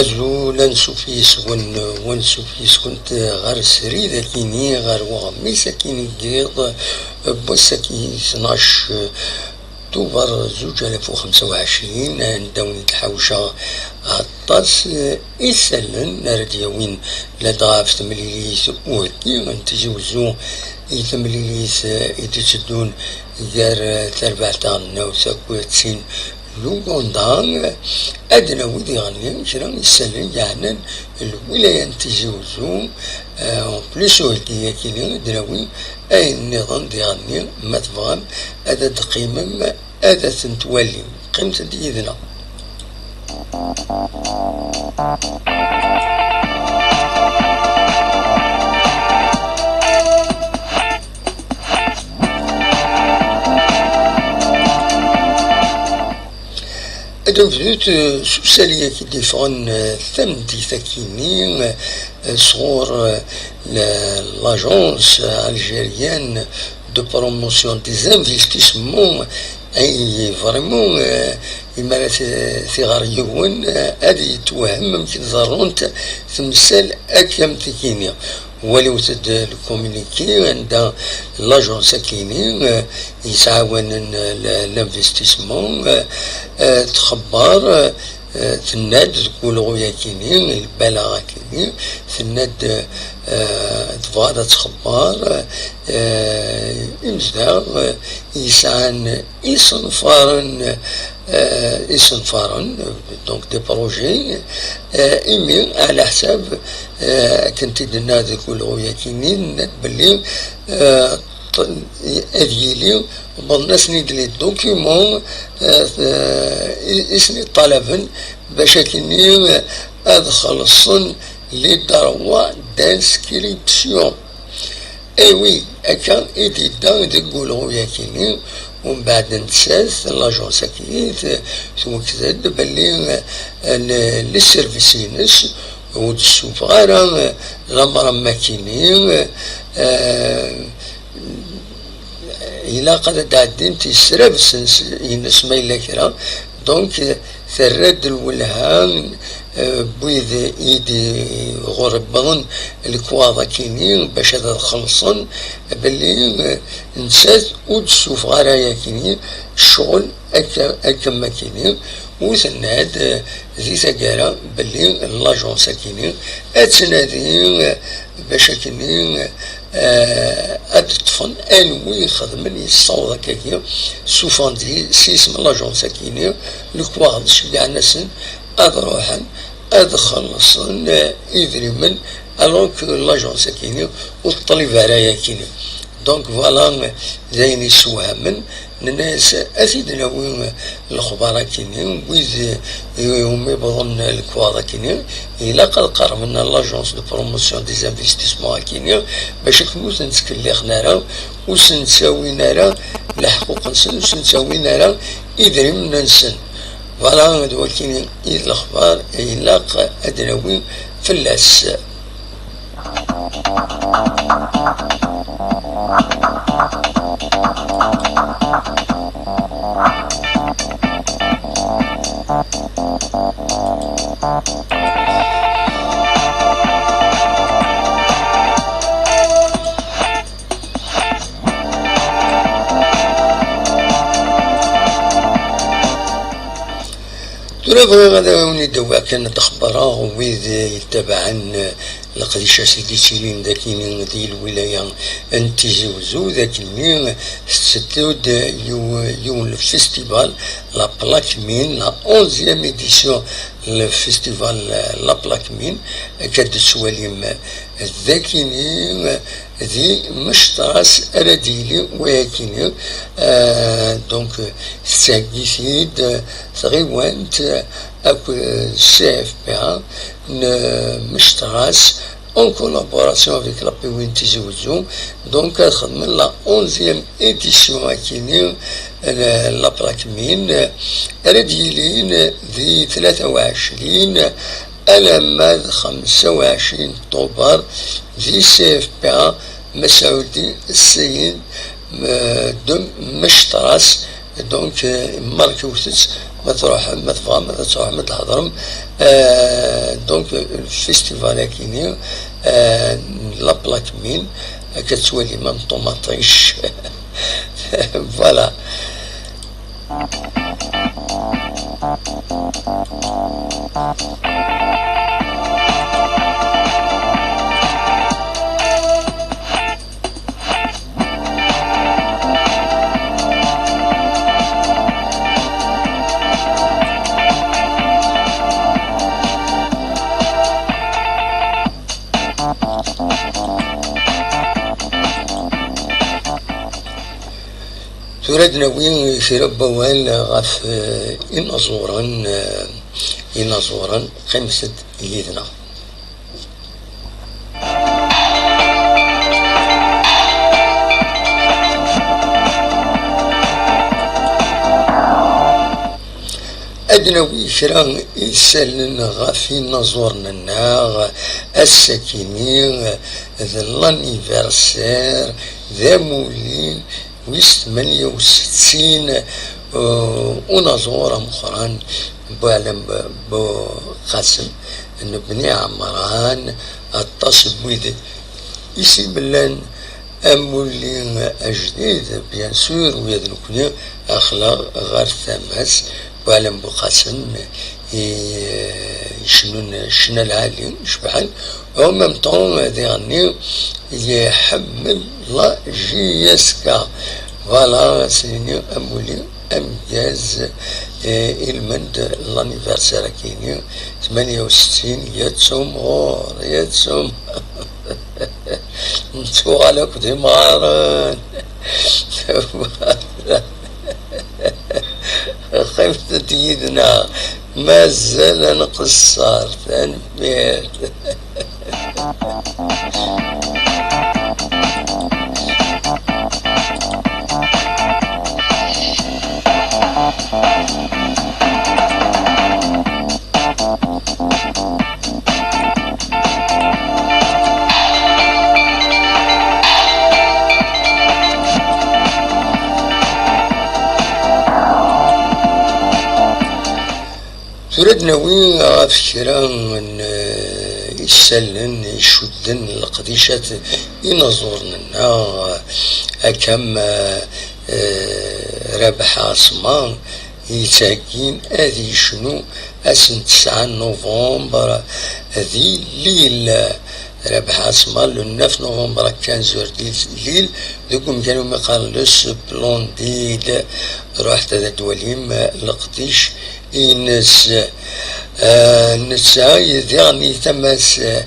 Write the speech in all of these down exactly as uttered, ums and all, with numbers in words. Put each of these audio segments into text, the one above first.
Azul, ansuf yes-wen, wansuf yes-kent ɣer srid akini, ɣer uɣmis akini n yiḍ n wass-agi tnac Tubeṛ zuǧ alaf u xemsa u ɛecrin, anda wen-d-ḥawceɣ aṭas isallen ara d-yawin ladɣa ɣef temlilit uheggi n Tizi Wezzu i temlilit i d-itteddun gar tarbaɛt taɣelnawt akked tin Luganda. Ad nawi diɣenni kra n isallen yeɛnan lwilaya n Tizi Wezzu. En plus uheggi-agi-nni, ad nawi ayen nniḍen diɣenni, ma tebɣam ad d-teqqimem ad ten-twalim. Qqimet-d yid-neɣ. Ad nebdut, eh, s usali-agi d-yeffɣen, eh, tameddit-agi-nni, eh, sɣur, eh, la, l'Agence algérienne de promotion des investissements, ay vraiment, eh, imi ara t-, t-iɣer yiwen, eh, ad yettwahem amek i ḍerrunt temsal akka am tigi-nni. Waliwet-d le communiqué anda l'agence akini, eh, yettɛawanen, eh, l-, l'investissement, eh, eh, txebber, eh, tenna-d deg ulɣu-yakini, i lbalaɣ akini, tenna-d, eh, tebɣa ad txebber, eh, imezdaɣ, eh, yesɛan isenfaren, eh, isenfaren, donc des projets, eh, imi ɛla ḥsab, eh, akken t-id-tenna deg ulɣu-yakini, tenna-d belli, eh, ṭ-, ad yili wwḍen-asen-id les documents, eh, eh, i, i sen-iṭalaben bac akini, eh, ad xellṣen les droits d'inscription. Eh oui, akka i d-yedda deg ulɣu-yakini, umbeɛd nettat, l'agence-agi, t-, twekked-d belli, eh, le, le service-ines ur d-tessufeɣ ara, eh, lamer am wakini, eh, ilaq ad d-ɛeddint i ssrabes-ines ma yella kra. Donc, eh, terra-d lwelha, eh, n wid i d-, ɣur wwḍen lekwaɣeḍ akini bac ad xellṣen belli, eh, nettat ur d-tessufeɣ ara yakini ccɣel akka, akka am wakini, u tenna-d, eh, di taggara belli l'agence akini ad tnadi, eh, bac akini, eh, ad ṭṭfen anwi ixedmen yessaweḍ akkagi, ssufɣen-d s yisem n l'agence akini lekwaɣeḍ, ceggɛen-asen ad ruḥen ad xellṣen, eh, idrimen, alors que l'agence akini ur teṭlib ara yakini. Donc voilà, d ayen yessewhamen. Nenna-yas ad t-id-nawi lexbar akini, wid i, umi wwḍen lekwaɣeḍ akini, ilaq ad qerben l'agence de promotion des investissements akini, bac akken ur ten-ttkellixen ara, ur sen-ttawin ara leḥquq-nsen, ur sen-ttawin ara idrimen-nsen. Voilà, d wakini i d lexbar i ilaq ad d-nawi fell-as. Tura bɣiɣ ad awen-id-awiɣ kan ad xebbreɣ wid yettabaɛen leqdicat i d-yettilin d akini di lwilaya n Tizi Wezzu, d akenni tetteddu-d yiw-, yiwen le festival, la Plaque Mine, la onzième édition, le festival, la Plaque Mine, akka d-tettwalim d akini, di Mectras ara d-yili wayakini. Euh, donc, tettheggi-t-id tɣiwant akked C F P A n Mectras, en collaboration avec la P W N Tizi Wezzu. Donc, ad xedmen la onzième édition akini, la, la Plaque Mine, ara d-yilin di tlata u ɛecrin alamma d xemsa u ɛecrin Tubeṛ di C F P A Masaudi Seyid, euh, de Mectras. Donc, euh, markewtet Ma tṛuḥem, ma tebɣam ad tṛuḥem ad tḥeḍrem, euh, donc, le festival-agi-nni, euh, n la plaque mine, akka tettwalim am ṭumaṭic. Voilà. Tura ad nawi kra n wawal ɣef, eh, inaẓuren, eh, inaẓuren, qqimet-d yid-neɣ. Ad nawi kra isallen ɣef inaẓuren-nneɣ. Ass-akini d l'anniversaire, d amulli wis tmanya u settin, uh, unaẓur ameqqran Buɛlam Buqasem n Bni Ɛemran. Aṭas n wid i s-imellan amulli ajdid, bien sûr, ula d nekni aql-aɣ ɣer tama-s. Buɛlam Buqasem i, icennun ccna lɛali, icebḥen, en même temps, diɣenni, iḥemmel la J S K. Voilà, ad s-nini amulli ameggaz, eh, ilmend l'anniversaire-agi-nni, tmanya u settin, ya tumɣur, ya tum-, nettuɣal akk d imɣaren. Qqimet-d yid-neɣ, mazal ad nqeṣṣer. Tanemmirt. Tura ad nawi ɣef kra n, eh, isallen icudden leqdicat inaẓuren-nneɣ, akka am, eh, Rabeḥ Ɛaṣma, yettheggin ad yecnu ass n tesɛa n novembre di Lille. Rabeḥ Ɛaṣma, le neuf novembre à quinze heures di Lille, deg umkan umi qqaren le Splendide. Ruḥet ad twalim leqdic-ines. Ah, netta diɣen i tama-s, ah,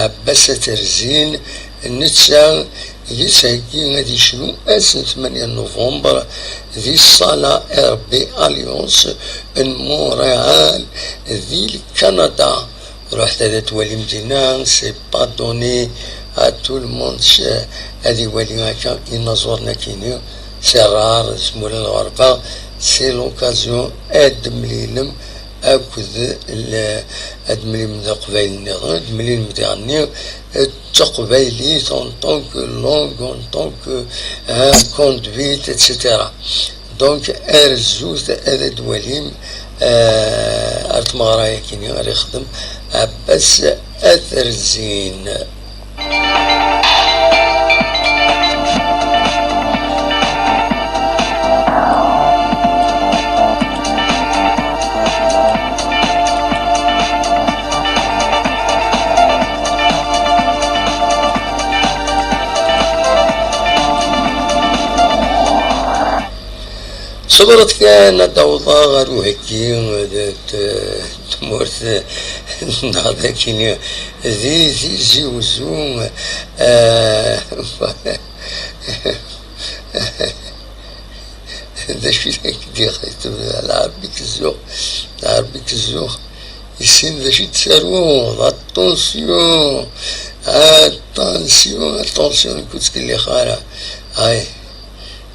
Ɛebbas At Rzin, netta yettheggi ad yecnu ass n tmanya novembre di ṣṣala R B Alliance n Montréal di Kanada. Ruḥet ad twalim dinna, c'est pas donné à tout le monde, c-, ad iwali akka inaẓuren akini, c'est rare, s mura lɣerba, c'est l'occasion ad temlilem akked l-, ad temlilem d Leqbayel nniḍen, ad temlilem diɣenni d teqbaylit en tant que langue, en tant que, euh, conduite, et cetera. Donc, arzut ad twalim, euh, ar tmeɣra-yakini ara ixdem Ɛebbas At Rzin. Ṣebret kan ad d-awḍeɣ ɣer uheggi d, d, tmurt neɣ d akini di Tizi Uzzu, eh, d acu i ak-d-ixeṭṭeb Lɛerbi Kezzuɣ, Lɛerbi Kezzuɣ, issin d acu i d-taruḍ, attention, attention, attention, nekk ur ttkellixeɣ ara. Ay,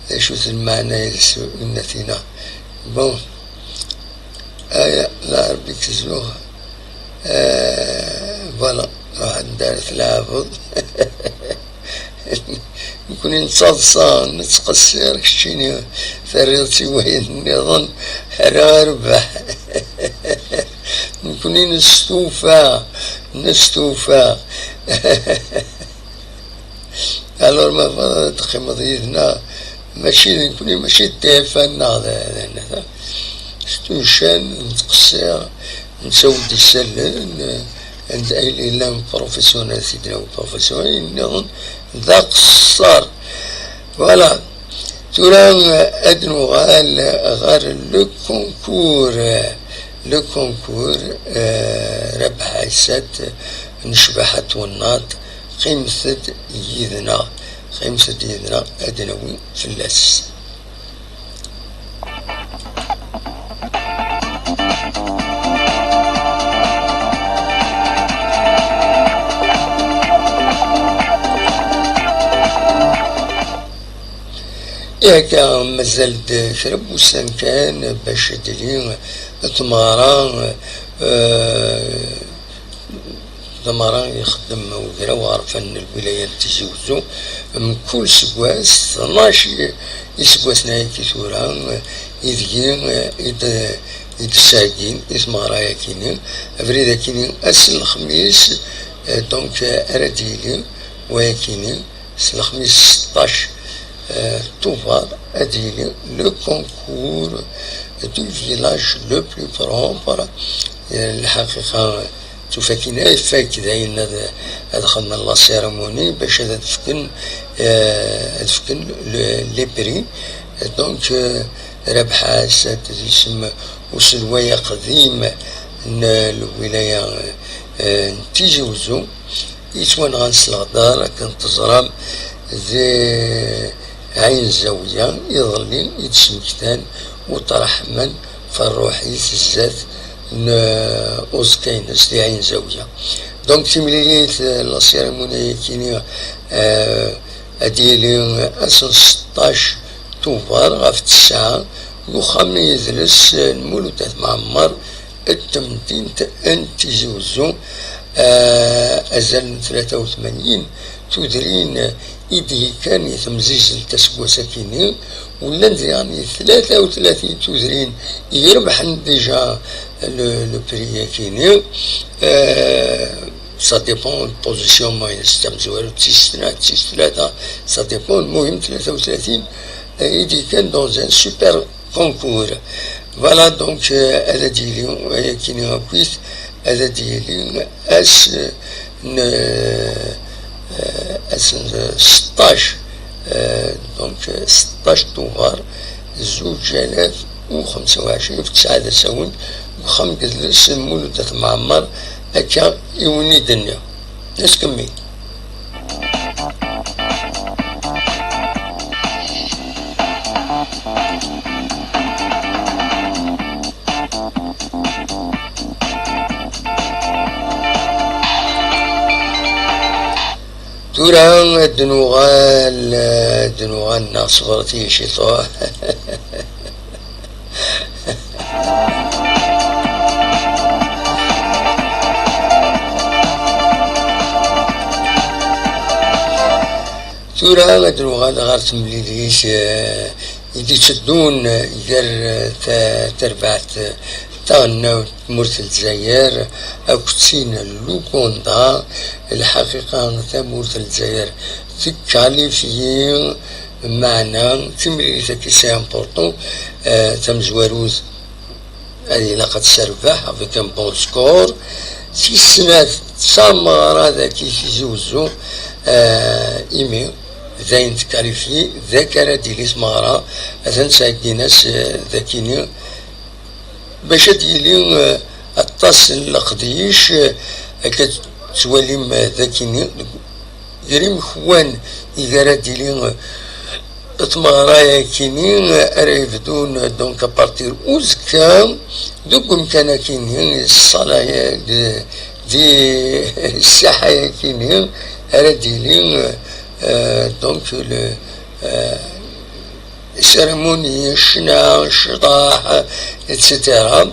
d acu-t lmeɛna-ines, winnatina? Bon, aya, Lɛerbi Kezzuɣ, eh, voilà, ruḥ anda ara tleɛbeḍ. Nekkni nettaḍsa, nettqeṣṣir, keččini terriḍ-tt i wayen nniḍen, ara rbeḥ. Nekkni nestufa, nestufa. Alors, ma tebɣiḍ ad teqqimeḍ yid-neɣ, mačči d nekkni, mačči d T F un neɣ d, d, d, c'est une chaîne, nettqeṣṣir, nettawi-d isallen, anda ay llan professionnels, sidna professionnels, nniḍen d aqeṣṣer. Voilà. Tura ad nuɣal ɣer le concours. Le concours, eh, Rabeḥ Aysat, necbeḥ at wennaḍ, qqimet-d yid-neɣ, qqimet-d yid-neɣ ad d-nawi fell-as. Akka, mazal-d kra n wussan kan bac ad d-tili tmeɣra, eh, d amɣar i ixeddem ugraw aɣerfan n lwilaya n Tizi Uzzu, mkul seggas, tnac i-, iseggasen ayagi tura, ideg i d-, i d-sɛeggin i tmeɣra-yakini. Abrid akini ass n lexmis, eh, donc, eh, ara d-yili wayakini, s lexmis seṭṭac, eh, Tubeṛ, ad yili le concours du village le plus propre. Eh, lḥaqiqa, tufakin ay fak d ayen ad, ad xedmen la cérémonie bac ad, ad fken, eh, ad fken le, les prix. Donc, eh, Rabeḥ Aysat d isem uselway aqdim n lwilaya, eh, n Tizi Uzzu. Yettwanɣan s leɣder, akken teẓram, di Ɛin Zawiya, iḍelli i d-smektan Uṭraḥman Ferruḥi zdat n uẓekka-ines di Ɛin Zawiya. Donc, timlilit, eh, la cérémonie-yakini, eh, ad yili ass n seṭṭac Tubeṛ ɣef tesɛa, deg uxxam n yidles, eh, n Mulud At Mɛemmer, d temdint n Tizi Uzzu, eh, azal n tlata u tmanyin tudrin i d-yekkan i temzizzelt aseggas-akini, u llan diɣen i tlata u tlatin tudrin i irebḥen déjà le, le prix-akini. Eh, ça dépend de position, ma d tamezwarut, d tis snat, d tis tlata, ça dépend. Lmuhim, tlata u tlatin, eh, i d-yekkan dans un super concours. Voilà, donc, euh, ad d-yili, euh, wayakini akkit, ad d-yili ass n, euh, ass n seṭṭac, euh, donc, euh, seṭṭac Tubeṛ, zuǧ alaf u xemsa u ɛecrin, f tesɛa d asawen, deg uxxam n yidles n Mulud At Mɛemmer, akka i wen-id-nniɣ. Ad tkemmel. Tura ad d-nuɣal, ad d-nuɣal neɣ ṣebret-iyi ciṭuḥ. Tura ad nuɣal ɣer temlilit, eh, i d-itteddun gar, eh, ta-, tarbaɛt taɣelnawt n tmurt n Lezzayer akked tin n Luganda. Lḥaqiqa, tamurt n Lezzayer tekkalifyi, meɛna timlilit-agi c'est important, eh, tamezwarut ad ilaq ad terbeḥ avec un bon score. Tis snat d tameɣra dagi Tizi Uzzu, eh, imi d ayen tekkalifyi, d akka ara d-tili tmeɣra, atan ttɛeggin-as, eh, dagini, bac ad d-yili, eh, aṭas n leqdic, eh, akka tettwalim, eh, dagini, deg Gar imekwan i ara d-tili tmeɣra-yakini ara yebdun, donc, à partir uzekka, deg umkan-akini, ṣṣala-, di, di ssaḥa-yakini ara d-tili, euh, donc, le, euh, cérémonie, ccna, ccḍeḥ, et cetera.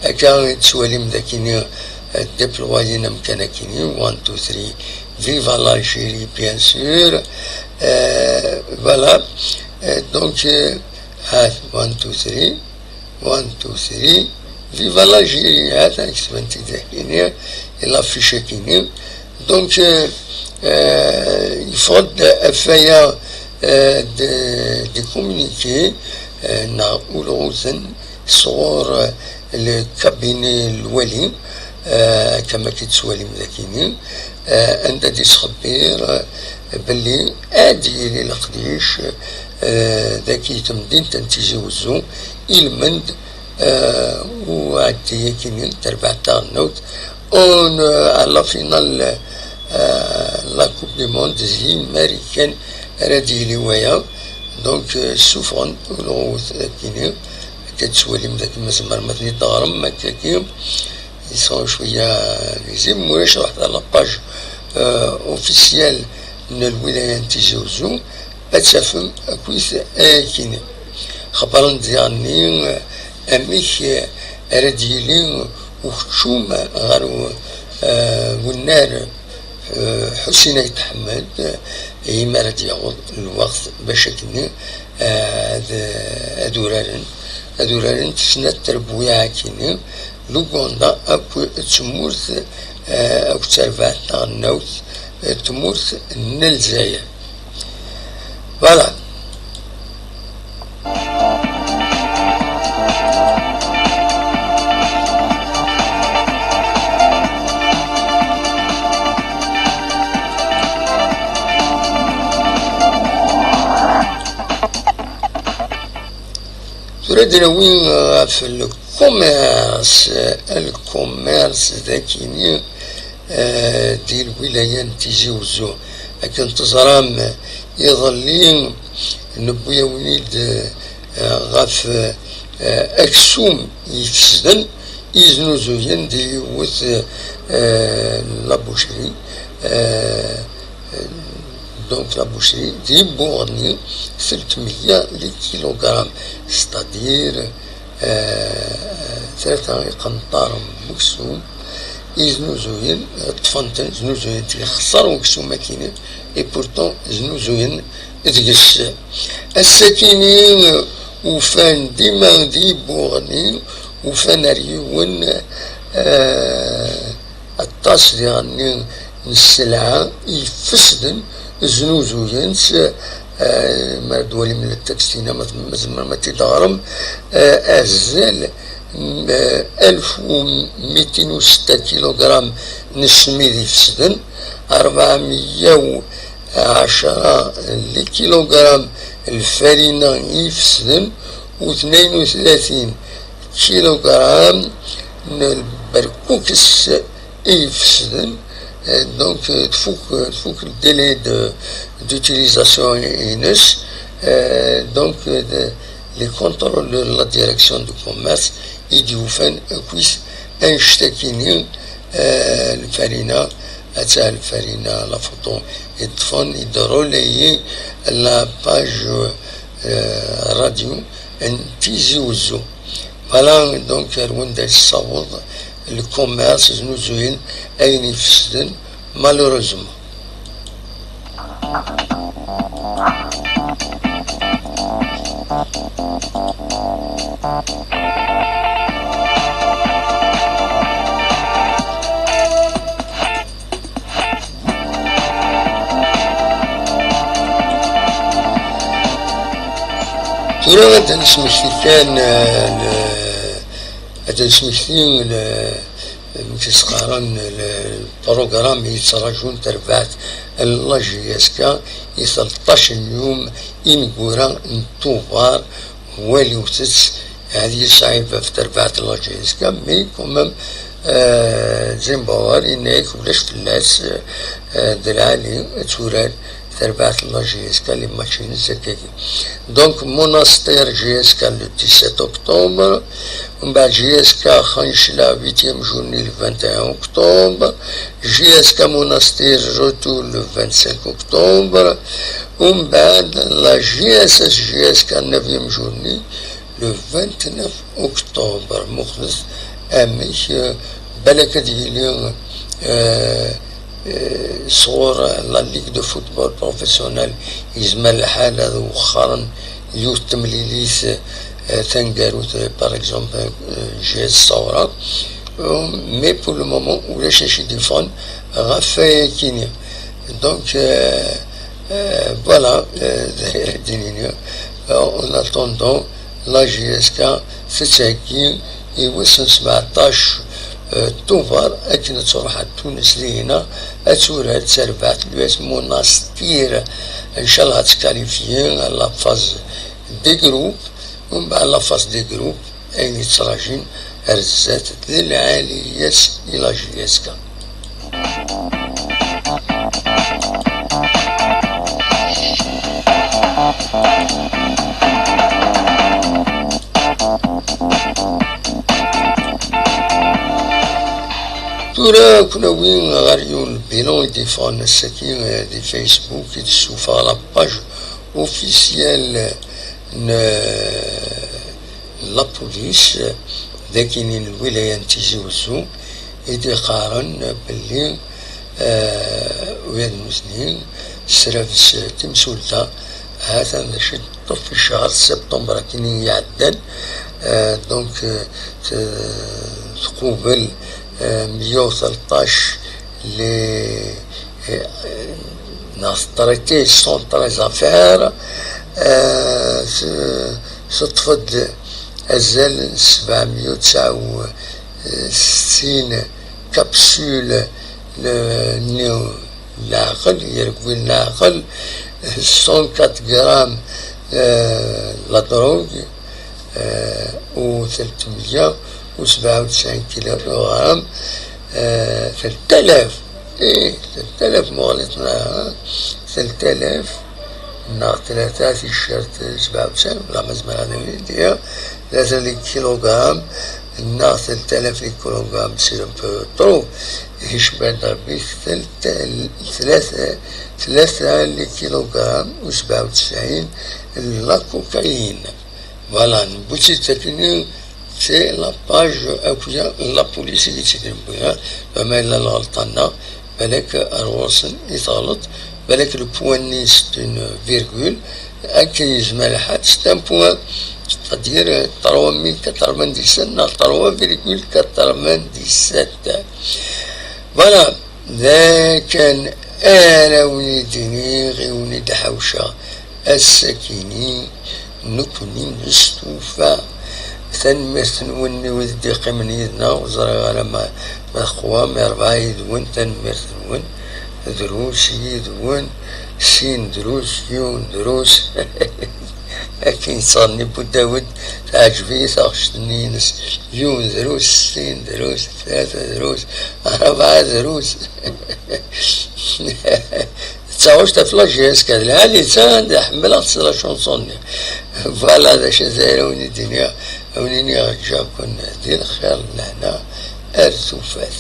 Akka i tettwalim dagini, euh, déployer amkan-akini, one, two, three, Viva l'Algérie, bien sûr. Euh, voilà. Euh, donc, euh, ah, one, two, three. One, two, three. Viva l'Algérie. Ah, thanks, twenty, et l'affiche qui nous. Donc, euh, euh, il faut de, euh, faire, euh, des, des communiqués, euh, na, ou le sɣur, euh, le cabinet lwali, euh, كما كتسوالي مذاكيني, euh, anda d-isxebbir, euh, belli ad yili leqdic, euh, dagi temdint n Tizi Wezzu, ilmend, euh, u ɛeddi akini terbaɛt taɣelnawt, on, euh, à la finale, euh, la Coupe du Monde, d Limarikan ara d-yili waya. Donc, euh, ssufɣen ulɣut akini, akka tettwalim d akken ma tzemrem ad ten-id-teɣrem, akkagi, ils sont cwiya visibles, ma ulac ruḥet ɣer la page, euh, officielle n lwilaya n Tizi Wezzu, ad tafem akkit akini. Xebbren-d diɣenni, euh, amek, euh, ara d-yili ukeččum ɣer, euh, wennar, euh, Ḥusin Ayt Ḥmed, euh, imi ara d-yaweḍ lweqt bac akken, euh, ad, ad uraren, ad uraren snat trebwiɛ akini, Luganda akk d tmurt, euh, akk d tarbaɛt taɣelnawt, euh, tmurt n Lezzayer. Voilà. Tura ad d-nawi, euh, ɣef le commerce, euh, le commerce dagini, euh, di lwilaya n Tizi Wezzu. Akken teẓram, iḍelli newwi-awen-id, euh, ɣef, euh, aksum ifesden i znuzuyen di yiwet, euh, la boucherie, euh, donc la boucherie di Buɣni, telt meyya le kilogramme, c'est-à-dire, euh, tlata iqenṭaren n uksum i znuzuyen, ṭṭfen-ten, znuzuyen-t, yexṣer uksum akini, et pourtant znuzuyen deg-s. Ass-akini, ufan dima di Buɣni, ufan ar yiwen, euh, aṭas diɣenni n sselɛa ifesden znuzuyen-tt, euh, mi ara d-twalim la texsayt-ina, ma, ma tzemrem ad tt-id-teɣrem, euh, azal n, euh, alef u mitin u setta kilugram n ssmid ifesden, rebɛa meyya u ɛecra kilugram n lfarina ifesden, u tnayen u tlatin kilugram n lberkukes ifesden. Euh, donc, euh, tfuk, tfuk le délai de, d'utilisation-ines. Euh, donc, euh, de, les contrôleurs de la direction du commerce i d-yufan akkit annect-akini, euh, lfarina, attah lfarina, la photo i ṭṭfen, i d-relayer la page, euh, radio n Tizi Wezzu. Voilà, donc, ar wanda yessaweḍ le commerce, znuzuyen ayen ifesden, malheureusement. Tura ad d-nesmekti kan, euh, le, ad d-nesmekti le, amek i s-qqaren, le, le programme i yettraǧun tarbaɛt n la J S K i tleṭṭac n yum ineggura n Tubeṛ, waliwet-tt, ad yesɛi bab tarbaɛt n la J S K, mais quand même, euh, Djembawar yenna-yak ulac fell-as, euh, d lɛali ad turar tarbaɛt n la J S K, les matchs-ines akkagi. Donc, Monastir J S K le dix-sept octobre, mbeɛd J S K Khanchla, huitième journée, le vingt et un octobre, J S K Monastir retour le vingt-cinq octobre, mbeɛd la J S S J S K neuvième journée, le vingt-neuf octobre. Muqlet amek, euh, balak ad yili, euh, sɣur la Ligue de football professionnel, yezmer lḥal ad wexxren yiwet temlilit, eh, taneggarut, eh, par exemple, eh, G S Saoura. Euh, mais pour le moment, ulac acu i d-yeffɣen ɣef wayakini. Donc, euh, euh, voilà, euh, d ayen ara d-inin. Euh, en attendant, la J S K tettheggi i wass n sebɛeṭṭac, euh, Tubeṛ, akken ad truḥ ar Tunes dihina, ad turar d tarbaɛt n l'U S Monastir. Ncallah ad tkalifyi à la phase des groupes, u mbeɛd la phase des groupes, ayen yettrajin ar zdat d lɛali-yas i la J S K. Tura, ad ken-awi ɣer yiwen n bilan i d-yeffɣen ass-agi, eh, di Facebook, i d-tessufeɣ la page officielle n, eh, la police, eh, dagi n lwilaya n Tizi Wezzu, i d-iqqaren belli, eh, ula d nutni srabes timsulta, ha-t-an d acu i d-teṭṭef i ccehṛ septembre akken i iɛeddan. Eh, donc, eh, t-, tqubel, eh, meyya u tleṭṭac les, eh, neɣ traité cent treize affaires, eh, s-, teṭṭef-d azal n sebɛemya u tesɛa u settin capsule n leɛqel, yergwi n leɛqel, cent quatre grammes, eh, la drogue, eh, u tretmeyya u sebɛa u tesɛin kilogram, eh, tret alaf, ih, tret alaf, muɣlit, neɣ tret alaf neɣ tlata ticcert sebɛa u tesɛin, la ma zemreɣ ad awiɣ diya, tlata les kilogrammes neɣ tret alaf les kilogrammes, c'est un peu trop. Icba-d Rebbi telt-, tlata, tlata les kilogrammes u sebɛa u tesɛin n la cocaïne. Voilà, newwi-tt-id akkenni, c'est la page akya n la police i tt-id-newwi, ha. Ma yella lɣelṭa-nneɣ, balak ar ɣur-sen i teɣleḍ, balak le point-nni c'est une virgule, akken yezmer lḥal c'est un point, c'est-à-dire trois mille quatre-vingt-dix-sept neɣ trois virgule quatre-vingt-dix-sept. Voilà, d akken ara wen-id-iniɣ i wen-id-ḥawceɣ ass-akini, nekkni nestufa. Tanemmirt-nwen i wid d-iqqimen yid-neɣ, ur ẓriɣ ara ma, ma teqwam, i rebɛa yid-wen, tanemmirt-nwen. Drus yid-wen, sin drus, yiwen drus. Akken yettɣenni Budawed, teɛǧeb-iyi taɣect-nni-ines. Yiwen drus, sin drus, tlata drus, rebɛa drus. D taɣect ɣef la J S K, d lɛali-tt, anda ḥemmleɣ-tt la chanson-nni. Voilà, d acu ara wen-id-iniɣ, a wen-iniɣ ǧǧaw-ken di lxir, lehna, ar tufat.